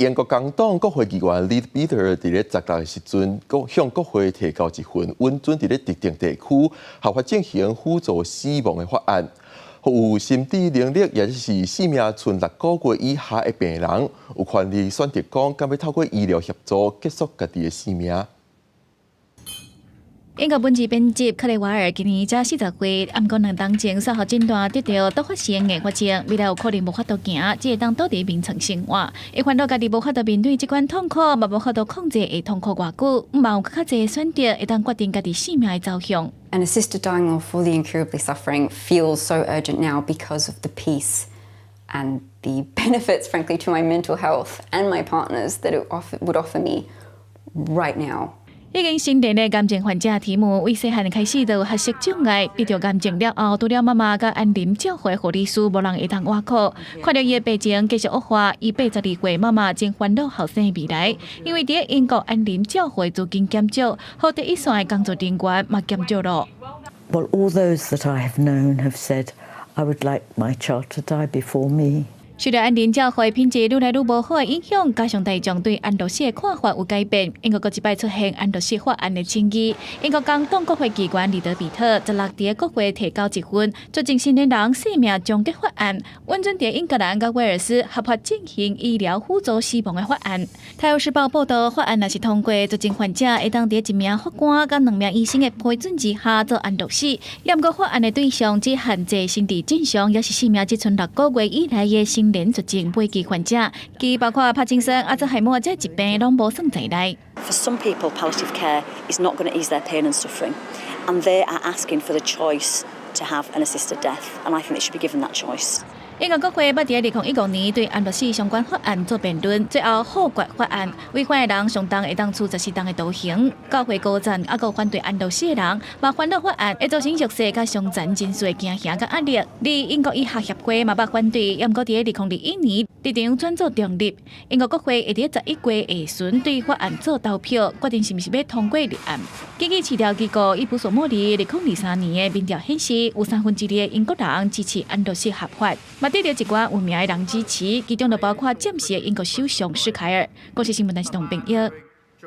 英國工黨國會議員 Leadbeater 佇咧16的時陣，向國會提交一份允准佇咧特定地區合法進行輔助死亡的法案，予有心智能力，也就是性命賰6個月以下的病人，有權利選擇講，敢欲透過醫療協助結束家己的性命。英國文字編輯克雷瓦爾今年才40歲，毋過2冬前煞予診斷得著多發性硬化症，未來有可能無法度行，只會當倒佇眠床生活。伊煩惱家己無法度面對這款痛苦，嘛無法度控制會痛苦偌久，毋望有較濟選擇，會當決定家己性命的走向。 An assisted dying law for the incurably suffering feels so urgent now because of the peace and the benefits, frankly, to my mental health and my partner's that it would offer me right now. 已經成年的癌症患者提姆，為細漢開始就有學習障礙，得著癌症了後，除了媽媽佮安寧照護護理師，無人會當倚靠。看著伊的病情繼續惡化，伊82歲媽媽真煩惱後生的未來，因為佇英國安寧照護資金減少，予第一線的工作人員嘛減少咯。 Well, all those that I have known have said, "I would like my child to die before me." 受著安寧照護品質愈來愈無好的影響，加上大眾對安樂死的看法有改變，英國閣一擺出現安樂死法案的爭議。英國工黨國會議員李德比特16佇國會提交一份絕情成年人生命終結法案，允准佇英格蘭佮威爾斯合法進行醫療輔助死亡的法案。《泰晤士報》報道，法案若是通過，絕症患者會當佇一名法官佮兩名醫生的批准之下做安樂死。毋過法案的對象只限制心智正常，抑是性命只賰6個月以內的成年絕症末期患者，其包括帕金森、阿茲海默這疾病攏無算在內。 For some people, palliative care is not going to ease their pain and suffering, and they are asking for the choice to have an assisted death, and I think they should be given that choice. 英國國會捌佇2015年對安樂死相關法案做辯論，最後否決法案。違反的人上重會當處14冬的徒刑。教會高層猶閣反對安樂死的人，嘛煩惱法案會造成弱勢佮傷殘人士的驚嚇佮壓力。而英國醫學協會嘛捌反對，毋過佇2021年立場轉做中立。英國國會會佇11月下旬對法案做投票，決定是毋是欲通過立案。根據市調機構伊普索莫尼2023年的民調顯示，有2/3的英國人支持安樂死合法，嘛得著一寡有名的人支持，其中就包括暫時的英國首相施凱爾。公視新聞陳世東編譯。